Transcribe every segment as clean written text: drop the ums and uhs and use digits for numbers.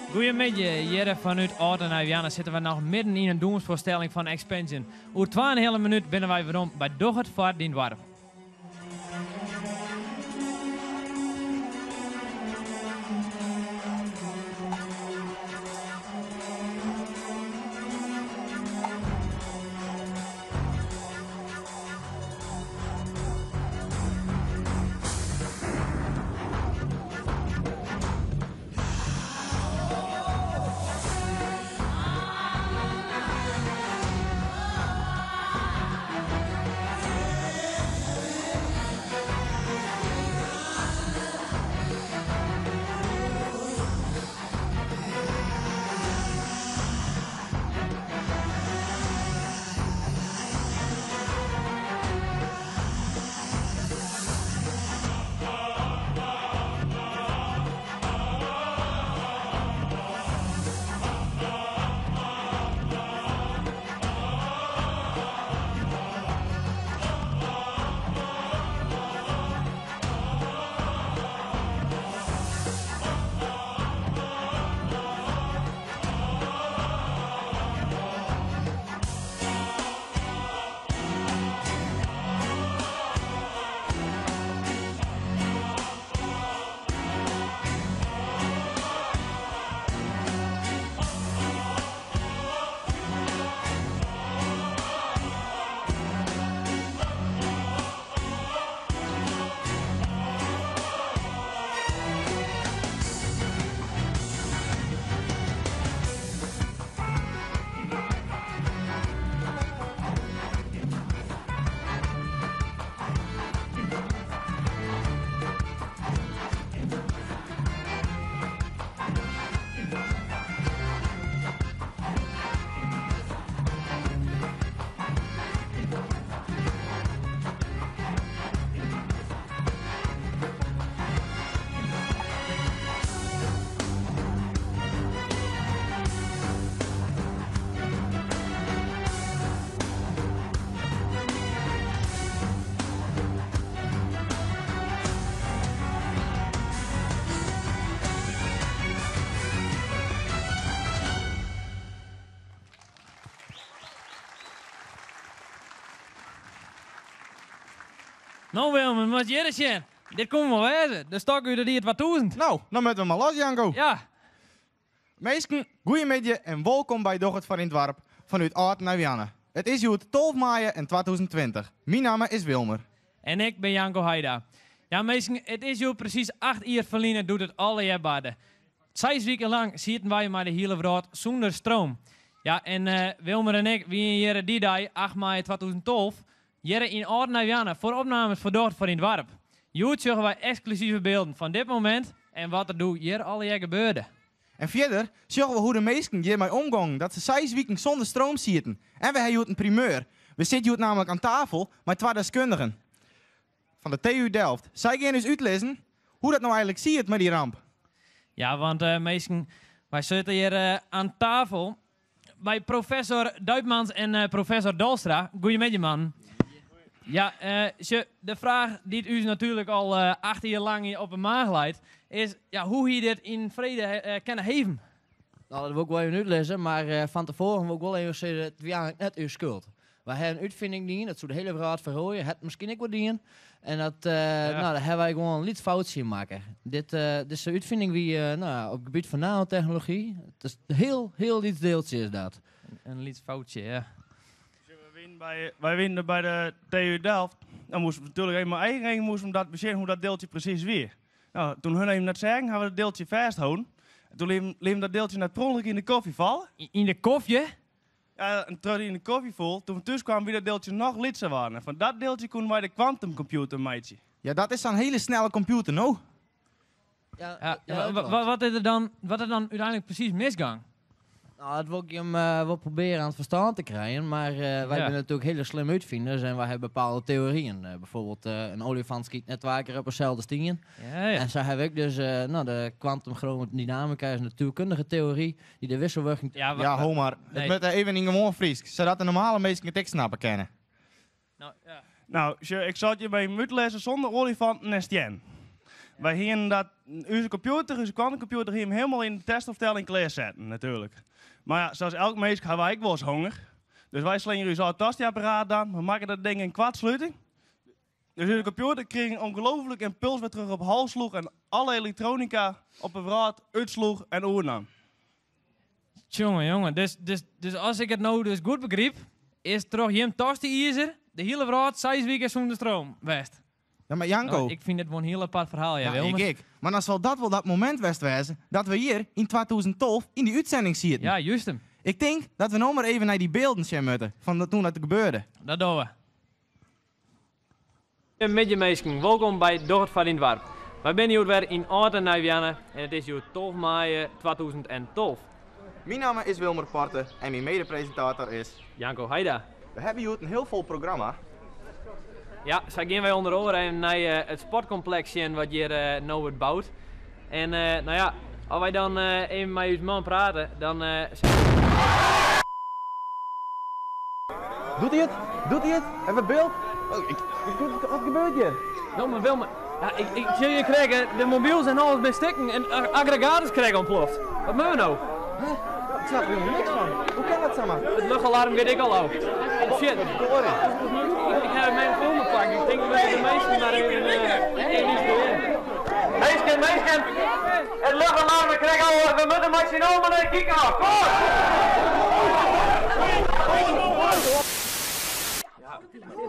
Goeiemiddei, hjir fanút Ald en Nij-Wianne sitte we noch midden yn in dûnsfoarstelling fan Expansion. Oer twa en in heale minút binne wy werom by Doch it foar dyn doarp. No Wilmer, moatst hjir ris sjen. Dit koe wol wêze, de stok út it jier 2000. No, dan moatte we mar los, Janko. Ja. Minsken, goeiemiddei en wolkom by Doch it foar dyn doarp fanút Ald Nij-Wianne. It is hjoed 12 maaie en 2020. Myn namme is Wilmer. En ik bin Janko Heida. Ja minsken, it is hjoed presys 8 jier ferline doe't it allegear barde. Seis wiken lang sieten wy mei de hiele wrâld sûnder stroom. Ja, en eh, Wilmer en ik wiene hjir dy dei, 8 maaie 2012, hjir yn Ald Nij-Wianne foar opnames foar Doch it foar dyn doarp. Hjoed sjogge wy eksklusive bylden fan dit momint en wat der doe hjir allegear gebeurde. En fierder sjogge we hoe't de minsken hjirmei omgongen dat se seis wiken sûnder stroom sieten. En we ha hjoed in primeur. We sitte hjoed nammentlik oan tafel mei twa deskundigen fan de TU Delft. Sy gean ús útlizzen hoe't dat no eigenlik siet mei dy ramp. Ja, want eh, minsken, wy sitte hjir eh, oan tafel by professor Duijtmans en eh, professor Dolstra. Goeiemiddei, man. Ja, eh, de fraach dy't ús natuerlik al eh, 8 jier lang op 'e maach leit, is ja, hoe hie dit yn frede eh, kinne heven? Nou, dat wol ik wol even útlizze, mar eh, fan tefoaren wol ik wol even sizze, it wie eigenlik net ús skuld. Wy ha in útfining dien, dat soe de hiele wrâld feroarje, hat miskien ek wol dien. En dat, eh, ja. nou, dêr ha wy gewoan in lyts foutsje yn makke. Dit, eh, dizze útfining wie eh, nou, op it gebiet fan nanotechnology. It is in hiel, hiel lyts dieltsje is dat. In lyts foutsje, ja. Wy wiene by de TU Delft. Dan moasten we natuerlik even mei eigen eagen moasten we dat besjen hoe't dat dieltsje presys wie. Nou, doe't hun even net seagen, ha we dat dieltsje fêstholden. En doe lieten dat dieltsje net per ûngelok yn de kofje falle. Yn de kofje? Ja, en troch dy yn de kofje foel, doe't we thús kwamen, wie dat dieltsje noch lytser waarden. En fan dat dieltsje koenen wy de kwantumkompjûter meitsje. Ja, dat is sa'n hiele snelle kompjûter, no? Ja, ja, wat is der dan, wat is dan úteinlik presys misgong? Nou, dat wol ik jim uh, wol probearje oan it ferstân te krijen, mar uh, wy ja. binne natuerlik hiele slimme útfiners en wy hawwe bepaalde teoryen. Uh, bijvoorbeeld, in oaljefant skyt net twa kear op deselde stien. Ja, ja. En sa ha ik dus nou, de kwantumchromodynamica is in natuerkundige teory dy't de wisselwurking. Ja, ja ho mar. Nee. It moat even yn gewoan Frysk, sadat de normale minsken it ek snappe kinne. Nou, ja. Nou, ik sil it jim even útlizze sûnder oaljefanten en stiennen. Wy hienen dat, ús kompjûter, ús kwantumkompjûter hie him hielendal yn de testopstelling klearsetten natuerlik. Mar ja, sa as elk minsk ha wy ek wolris honger. Dus wy slingere ús âld tosti-apparaat dan, we makken dat ding in koartsluting. Dus ús kompjûter krige in ongelooflike ympuls wêrtroch er op hol sloech en alle elektronika op 'e wrâld útsloech en oernaam. Tjonge, jonge, dus, dus, dus as ik it no dus goed begryp, is troch jim tosti-izer de hiele wrâld seis wiken sûnder stroom west. Ja, mar Janko. No, ik fyn dit wol in hiel apart ferhaal, ja, Ja, ik Wilmer. ek. Mar dan sil dat wol dat momint west wêze dat we hjir yn 2012 yn dy útsending sieten. Ja, juist him. Ik tink dat we no mar even nei dy bylden sjen moatte fan dat toen dat gebeurde. Dat dogge we. Middei minsken, wolkom by Doch it foar dyn doarp. Wy binne hjoed wer yn Ald en Nij-Wianne en it is hjoed 12 maaie 2012. Myn namme is Wilmer Porte en myn medepresintator is. Janko Heida. We hawwe hjoed in hiel fol programma. Ja, sa gean wy ûnder oare even nei it sportkompleks sjen wat hjir no wurdt boud. En no ja, as wy dan even mei ús man prate, dan. Doet hy it? Doet hy it? Hawwe we byld? Oh, ik, wat gebeurt hjir? Wilmer, Wilmer, ja, ik, ik sjoch hjir krekt, de mobyls en alles binne stikken en aggregaat is krekt ûntploft. Wat moatte we no? Huh? Ik snap der helemaal niks fan. Hoe kin dat samar? It luchtalarm giet ek al ôf. Shit. Ik ha myn film pakt. Ik tink dat de minsken mar even even iets doen. Minsken, minsken! It luchtalarm is krekt ôf. We moatte mei syn allen mar nei de kykhof. Kom!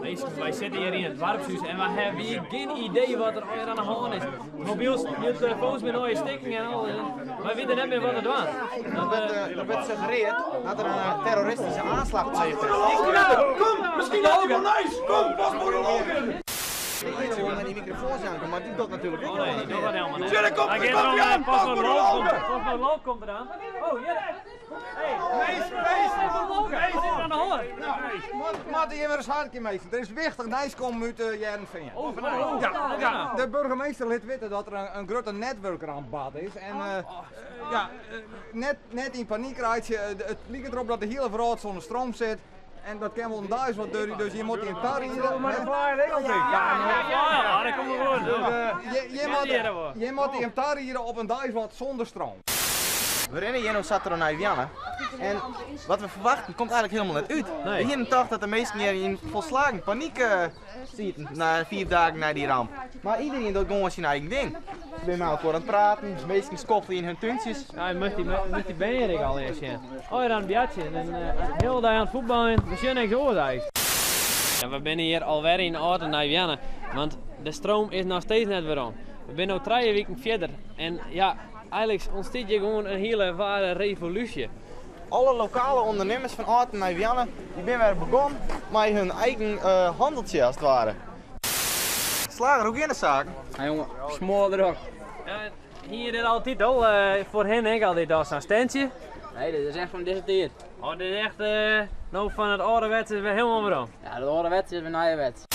Minsken, wy sitte hjir yn it doarpshûs en wy hawwe hjir gjin idee wat der allegear oan de hân is. Mobyls, telefoans binne allegear stikken en alles. Wy witte net mear wat te dwaan. Der wurdt suggereard dat der in terroristyske oanslach pleegd is. Kom, miskien hat hy wol nijs. Kom, postboade Logan. Ik wol nei dy mikrofoans, Janko, mar dy docht natuerlik ek Oh nee, dy docht dat helemaal net. Tsjin, der komt der komt aan, postboade Logan. Postboade Logan komt eraan. Oh, hjir. Moatte jim ris harkje, minsken. Der is wichtich nijs kommen út Hearrenfean. Ja, ja, de burgemeester lit witte dat der in grutte netwurkramp bard is. En ja, net, net yn panyk reitsje. It liket derop dat de hiele wrâld sûnder stroom sit. En dat kin wol in deis wat duorje, dus jim moatte jim tariede. Ja, dat komt wol goed. Jim moatte jim tariede op in deis wat sûnder stroom. We rinne hjir no sa troch Nij-Wianne en wat we ferwachten komt eigenlik hielendal net út. We hienen tocht dat de minsken hjir yn folslagen panyk sieten na 5 dagen nei dy ramp. Mar iderien docht gewoan syn eigen ding. Se binne mei elkoar oan it praten, minsken skoffelje yn hun túntsjes. Ja, moat dy, moat dy bern hjir ek al earst sjen. Allegear oan it boartsjen en de hiele dei oan it fuotbaljen. We sjogge niks oars eins. Ja, we binne hjir alwer yn Ald en Nij-Wianne, want de stroom is noch steeds net werom. We binne no 3 wiken fierder en ja, Eigenlik ûntstiet hjir gewoan in hiele ware revolúsje. Alle lokale ûndernimmers fan Ald en Nij-Wianne dy binne wer begûn mei hun eigen hanneltsje as it ware. Slager, hoe gean de saken? Ha jonge, smoardrok. Hie je dit altyd al? Foarhinne ek altyd al sa'n stentsje? Nee, dit is echt fan dizze tiid. Oh, dit is echt no fan it âlderwets is wer hielendal werom. Ja, it âlderwets is wer nijerwets.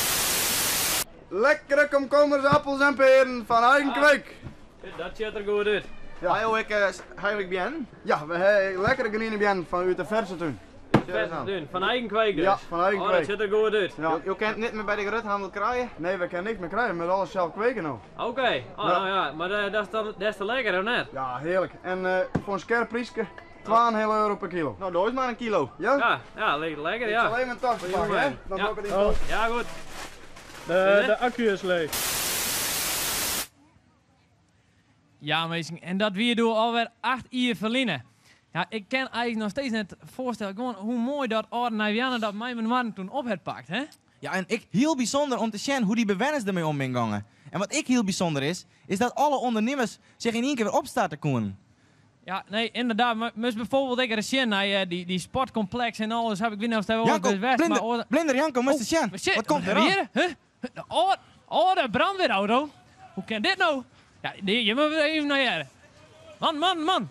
Lekkere komkommers, appels en peren fan eigen kweek. Dat sjocht der goed út. Ja. Ha jo ek, ha jo ek beannen? Ja, we ha lekkere griene beannen fan út de ferse tún. Ferse tún, fan eigen kweek dus? Ja, fan eigen Oh, kweek. dat sjocht der goed út. Ja. Jo kinne it net mear by de gruthannel krije? Nee, we kinne niks mear krije, we moatte alles sels kweke no. Oké, oh, Ja. nou ja, mar dat is dan des te lekkerder, of net? Ja, hearlik. En foar in skerp pryske, 2,5 euro per kilo. No, doe is mar in kilo. Ja? Ja, ja, liket lekker, Ik ja. sil even in taske pakke, hè? Dan Ja. doe ik it yn de tas. Ja, goed. De accu is leech. Ja, minsken, en dat wie doe alwer 8 jier ferline. Ja, ik kin eigenlik noch steeds net foarstelle gewoan hoe moai dat âlde Nij-Wianne dat mei inoar toen op hat pakt, hè? Ja, en ek hiel bysûnder om te sjen hoe dy bewenners dermei om binne gongen. En wat ek hiel bysûnder is, is dat alle ûndernimmers sich yn ien kear wer opstarte koenen. Ja, nee, ynderdaad. Mar moatst byfoarbyld ek ris sjen nei dy sportkompleks en alles. Haw ik wit net oftst dêr wol Janko, ris west, blinder, mar oar- blinder Janko, moatst Oh, sjen. mar shit, Wat komt wat der hier? oan? Huh? De âlde brânweerauto? Hoe kin dit no? Ja, nee, je moatte even nei hearre. Man, man, man.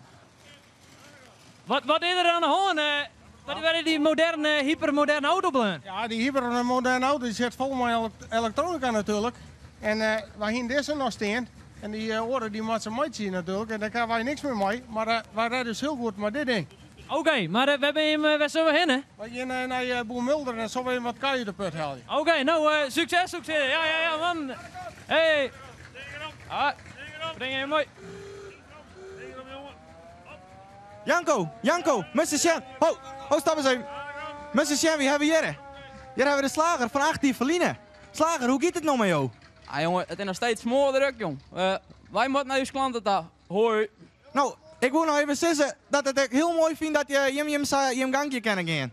Wat is der oan de hân? Wat is dy moderne, hypermoderne auto bleaun? Ja, dy hypermoderne auto dy sit fol mei elektronika natuerlik. En wy hienen dizze noch stean. En dy oare dy moat se meitsje natuerlik. En dêr kinne wy niks mear mei. Mar wy rêde ús hiel goed mei dit ding. Oké, mar wêr binne jim, wêr sille we hinne? Wy gean nei Boer Mulder en sille we even wat kij út de put helje. Oké, no, sukses, sukses. Ja, ja, ja, man. Hey. Ah. Spring even moai. Janko, Janko, muster sjen. Ho, ho, stop eens even. Muster sjen, wie hawwe we hjirre? Hjir hawwe we de slager fan 8 jier ferline. Slager, hoe giet it no mei jo? Ah jonge, it is noch steeds smoardruk jong. Wy moatte nei ús klanten ta. Hoi. No, ik woe noch even sizze dat it ek hiel moai fyn dat jim jim sa jim gangje kinne gean.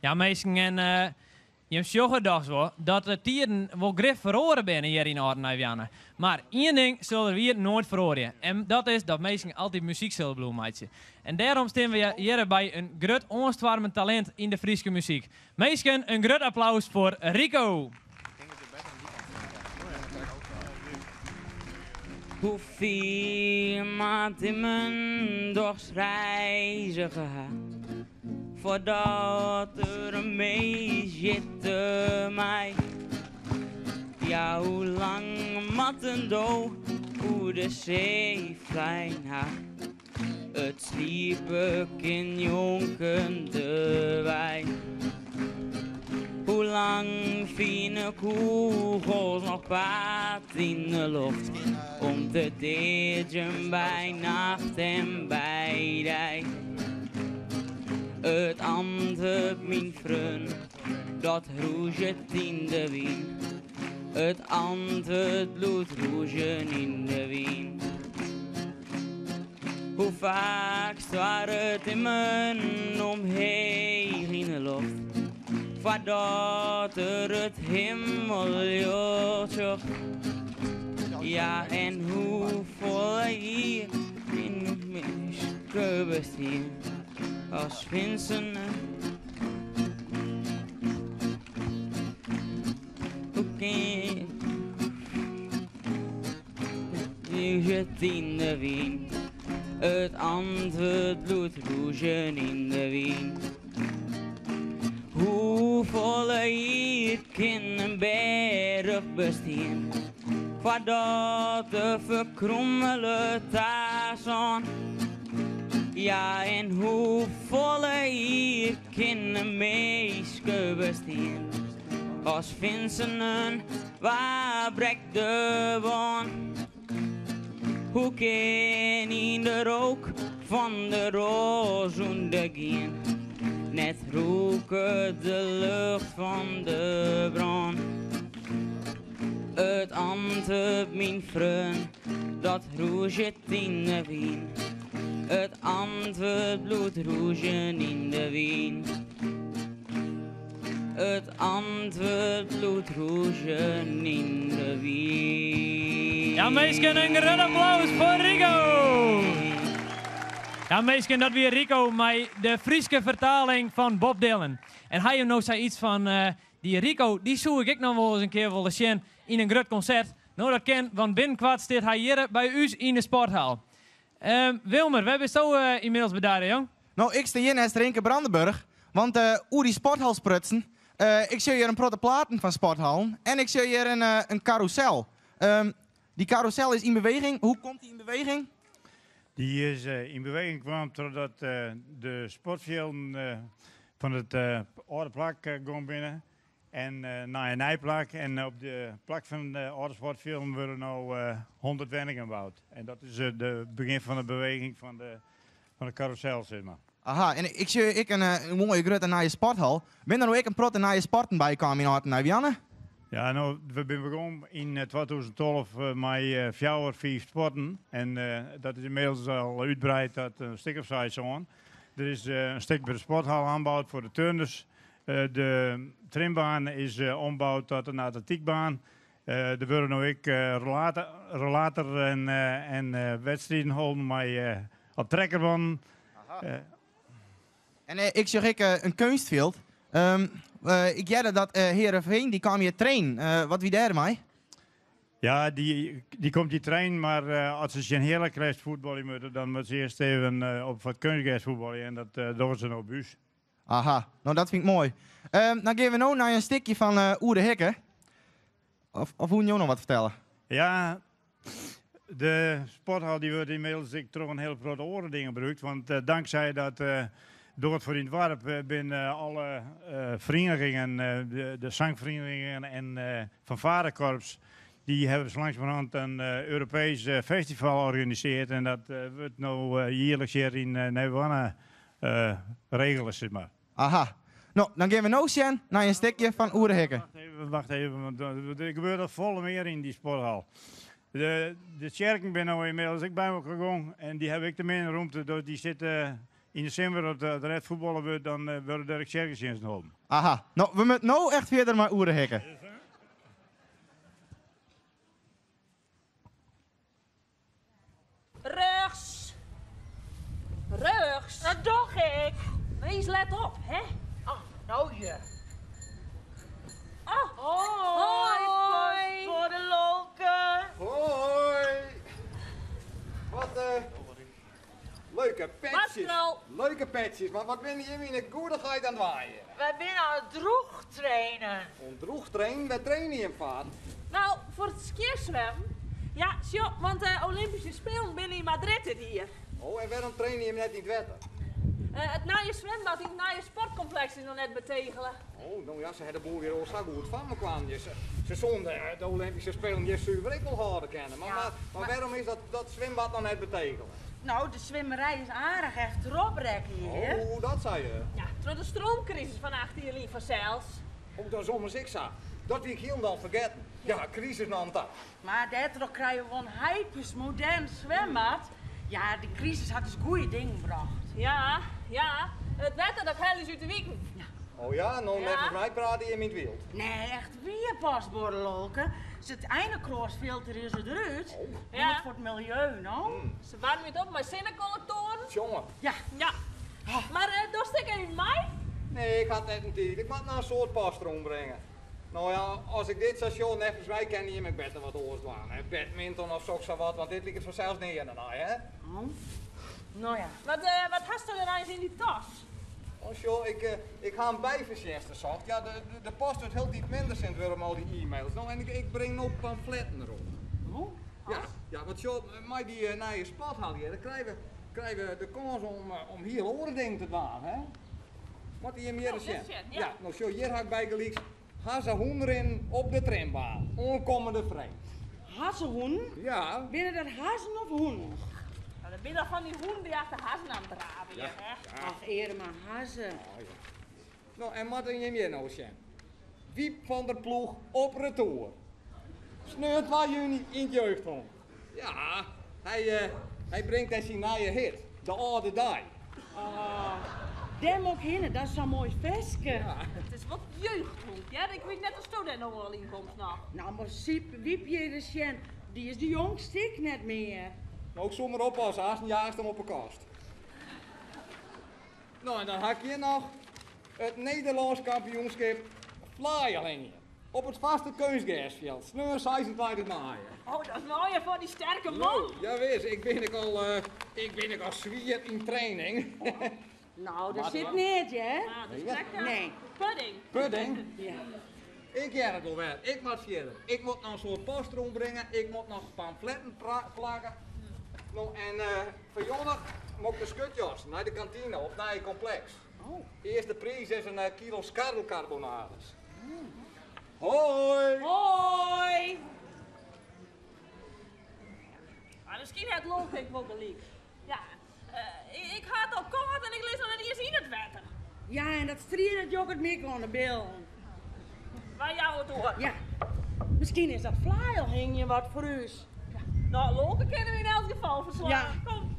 Ja minsken en jim sjogge dochs wol dat de tiden wol grif feroare binne hjir yn Ald Nij-Wjanne. Mar ien ding sil der wier noait feroarje en dat is dat minsken altyd muzyk sille bliuwe meitsjen. En dêrom stean we hjirre by in grut oanstoarmend talint yn de Fryske muzyk. Minsken, in grut applaus foar Rico! Hoe fier moat immen dochs reizge ha foardat er in minsk sjitte mei? Ja, hoe lang moat in do oer de see flein ha? It sliepe kin njonken de wei. Hoe lang fine kûgels noch paad yn de loft om te deadzjen by nacht en by dei? It antwurd, myn freon, dat rûzet yn de wyn. It antwurd bliuwt rûzjen yn de wyn. Hoe faak stoarret immen omheech yn 'e loft foardat er it himmelljocht sjocht? Ja, en hoefolle jier kin in minske bestean as finzene? Hoe kin Rûzet yn de wyn, it antwurd bliuwt rûzjen yn de wyn. Hoefolle jier kin in berch bestean foardat er ferkrommelet ta sân? Ja, en hoefolle jier kin in minske bestean as finzenen? Wa brekt de bân? Hoe kin yn de rook fan de roas ûndergean? Net rûke de lucht fan de brân. It antwurd, myn freon, dat rûzet yn de wyn. It antwurd bliuwt rûzjen yn de wyn. It antwurd bliuwt rûzjen yn de wyn. Ja minsken, in grut applaus foar Rico! Ja minsken, dat wie Rico mei de Fryske fertaling fan Bob Dylan. En ha jim no sayts fan, dy Rico, dy soe ik ek noch wol ris in kear wolle sjen yn in grut konsert. No dat kin, want binnenkoart stiet hy hjirre by ús yn de sporthal. Wilmer, wêr bisto ynmiddels bedarre, jong? No, ik stean hjir neist Rinke Brandenburg, want oer dy sporthal sprutsen. Ik sjoch hjir in protte platen fan sporthallen en ik sjoch hjir in karrûsel. Dy karrûsel is yn beweging. Hoe komt dy yn beweging? Dy is yn beweging kwam trochdat de sportfjilden fan it âlde plak gong binne. En nei in nij plak. En op de plak fan de âlde sportfjilden wurde no 100 wenningen boud. En dat is it begjin fan de beweging fan de, fan de karrûsel, sis mar. Aha, en ik sjoch ek in moaie grutte nije sporthal. Binne der no ek in protte nije sporten by kaam yn Ald Nij-Wianne? Ja, no, we binne begûn yn 2012 mei fjouwer, fiif sporten. En dat is ynmiddels al útbreid ta in stik of seis, sân. Der is in stik by de sporthal oanboud foar de turners. De trimbaan is omboud ta in atletykbaan. Der wurde no ek rollator en wedstriden holden mei op trekkerbannen. En ik sjoch ek in keunstfjild. Ik hearde dat Heerenveen dy kaam hjir trainen. Wat wie dêr mei? Ja, dy komt hjir trainen, mar as se tsjin Heracles fuotbalje moatte, dan moatte se earst even op wat keunstgers fuotbalje en dat dogge se no by ús. Aha, no dat fyn ik moai. Dan gean we no nei in stikje fan Oer de Hikke. Of, of woenen jo noch wat fertelle? Ja, de sporthal dy wurdt ynmiddels ek troch in hiel protte oare dingen brûkt. Want dankzij dat Docht foar yn it doarp binne alle ferienigingen, de sangferienigingen en fanfarekorps, dy hawwe sa langsumerhand in Europees festival organisearre en dat wurdt no jierliks hjir yn Nij-Warna regele, sis mar. Aha. No, dan gean we no sjen nei in stikje fan Oerehikke. Wacht even, wacht even, want der gebeurt al folle mear yn dy sporthal. De, de tsjerken binne no ynmiddels ek by elkoar gong en dy hawwe ek te min rûmte, dus dy sitte yn de simmer as der net fuotballe wurdt, dan wurde der ek tsjerketsjinsten holden. Aha. No, we moatte no echt fierder mei Oerehikke. Rjochts. Rjochts. Dat doch ik. Wees let op, hè. Oh, no hjir. Oh. Hoi, Hoi. Postboade Lolke. Hoi. Wat leuke petsjes. Leuke petsjes, mar wat binne jimme yn 'e goedichheid oan it dwaan hjir? Wy binne oan it droech trainen. Oan droech trainen? Wêr traine jim foar? No, foar it skierswimmen. Ja, sjoch, want de Olympyske Spelen binne yn Madrid dit jier. Oh, en wêrom traine jim net yn it wetter? It nije swimbad yn it nije sportkompleks is noch net betegele. Oh, no ja, se ha de boel hjir oars sa goed foar mekoar. Se soene de Olympyske Spelen hjir suver ek wol hâlde kinne. Mar wêrom is dat swimbad noch net betegele? No, de swimmerij is aardich efterop rekke hjir. Oh, dat sei je. Ja, troch de stroomkrisis fan 8 jier lyn fansels. Oh, dat is ommers ek sa. Dat wie ik hielendal fergetten. Ja, krisis nam ta. Mar dêrtroch krije we wol in hypes modern swimbad. Ja, de krisis hat ús goeie dingen brocht. Ja, ja, it wetter dat helje se út de wiken. Oh ja, no neffens my prate jim yn it wyld. Nee, echt wier postboade Lolke. It einekroas filterje se derút. Ja. Goed foar it miljeu, no? Se waarmje it op mei sinnekollektoaren. Tsjonge. Ja. Ja. Mar dochst ek even mei? Nee, ik ha net in tiid. Ik moat noch in soad post rûnbringe. No ja, as ik dit sa sjoch, neffens my kinne jim ek better wat oars dwaan. Hè? Badminton of sokssawat, want dit liket fansels nearne nei, hè? Oh. No ja. Wat, wat hasto der eins yn dy tas? Oh sjoch, ik, ik ha in byfertsjinste socht. Ja, de, de post wurdt hieltyd minder sint wurden mei al dy e-mails. No, en ik, ik bring no pamfletten rûn. Oh. Ja, ja, want sjoch, mei dy nije sporthal hjir, dan krije we, krije we de kâns om, om hiel oare dingen te dwaan, hè? Moatte jim hjir ris sjen. Ja. No sjoch, hjir ha ik bygelyks hazzehûnrinnen op de trimbaan, oankommende freed. Hazzehûnen? Ja. Binne dat hazzen of hûnen? No, dat binne dan fan dy hûnen dy't achter hazzen oan drave, Ja. hè? Ach, earme hazze. No, en moatte jim hjir no sjen. Wiep van der Ploeg op retour. Sneon 2 juny yn it jeugdhonk. Ja, hy, hy bringt dêr syn nije hit, De âlde dei. Oh, dêr moat ik hinne, dat is sa'n moai ferske. It is wol jeugdhonk, hear. Ik wit net oftsto dêr no al yn komst noch. No, mar Siep, Wiep hjir ris sjen, dy is de jongste ek net mear. No, ik soe mar oppasse, aansten jaachst him op 'e kast. No, en dan ha ik hjir noch it Nederlânsk kampioenskip flaaierhingjen op it vaste keunstgersfjild, sneon 26 maaie. Oh, dat is moai foar dy sterke man. Jawis, ik bin ek al, ik bin ek al swier yn training. No, der sit neat, hear. Ah, dat is krekt Nee. pudding. Pudding? Ja. Ik hear it wol wer. Ik moat fierder. Ik moat noch in soad post rûnbringe. Ik moat noch pamfletten plakke. No, en foar jûn moat ik de skutjas nei de kantine op it nije kompleks. Earste priis is in kilo skarrelkarbonades. Hoi! Hoi! Mar miskien hat Lolke ek wol gelyk. Ja, ik ha it al kâld en ik lis noch net iens yn it wetter. Ja, en dat strie dat jokket my ek oan de billen. Wy jouwe it oer. Ja, miskien is dat flaaierhingjen wat foar ús. No, Lolke kinne we yn elts gefal ferslaan. Ja. Kom.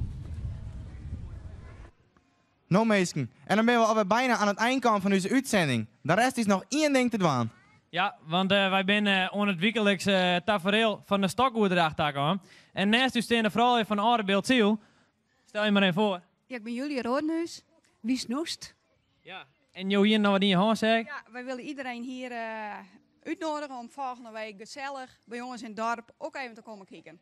No minsken, en dan binne we alwer byna oan it ein kaam fan ús útsending. Dan rest ús noch ien ding te dwaan. Ja, want wy binne oan it wyklikse tafereel fan de stokoerdracht takaam. En nêst ús stean de froulju fan Alde Bildtsyl. Stel je mar even foar. Ja, ik bin Julia Rodenhuis. Wie snoest? Ja, en jo hiene noch wat yn je hân, seach ik? Ja, wij willen iedereen hier uitnodigen om volgende week gezellig bij ons in het dorp ook even te komen kijken.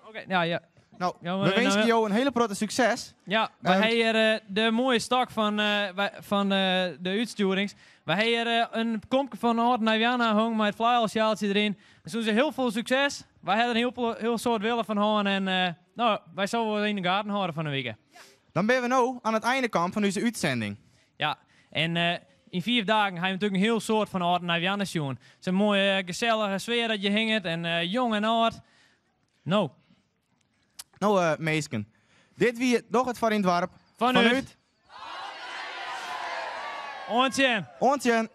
Oké, ja, ja. No, Ja, we maar, winskje nou, jo in hiele protte sukses. Ja, wy ha hjir de moaie stok fan, fan de útstjoerings. Wy ha hjir in klompke fan âld Nijwianna hong mei it flyalsjaaltsje deryn. We soene se hiel folle sukses. Wy ha der in hiel, hiel soad wille fan hân en no, wy sille wol yn de gaten hâlde fan 'e wike. Dan binne we no oan it ein kaam fan ús útsending. Ja, en yn 5 dagen ha je natuerlik in hiel soad fan âld en nij Hoarne sjoen. It is in moaie, gesellige sfear dat hjir hinget en jong en âld. No. No, minsken. Dit wie Doch it foar dyn doarp. Fanút. Oant sjen. Oant sjen.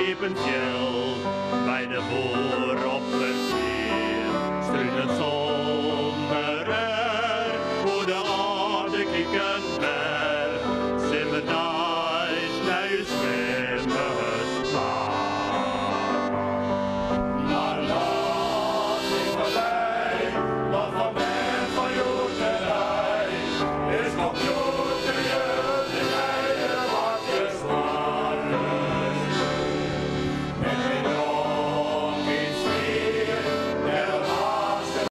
Iepen fjild, by de boer op it fean. Strún it.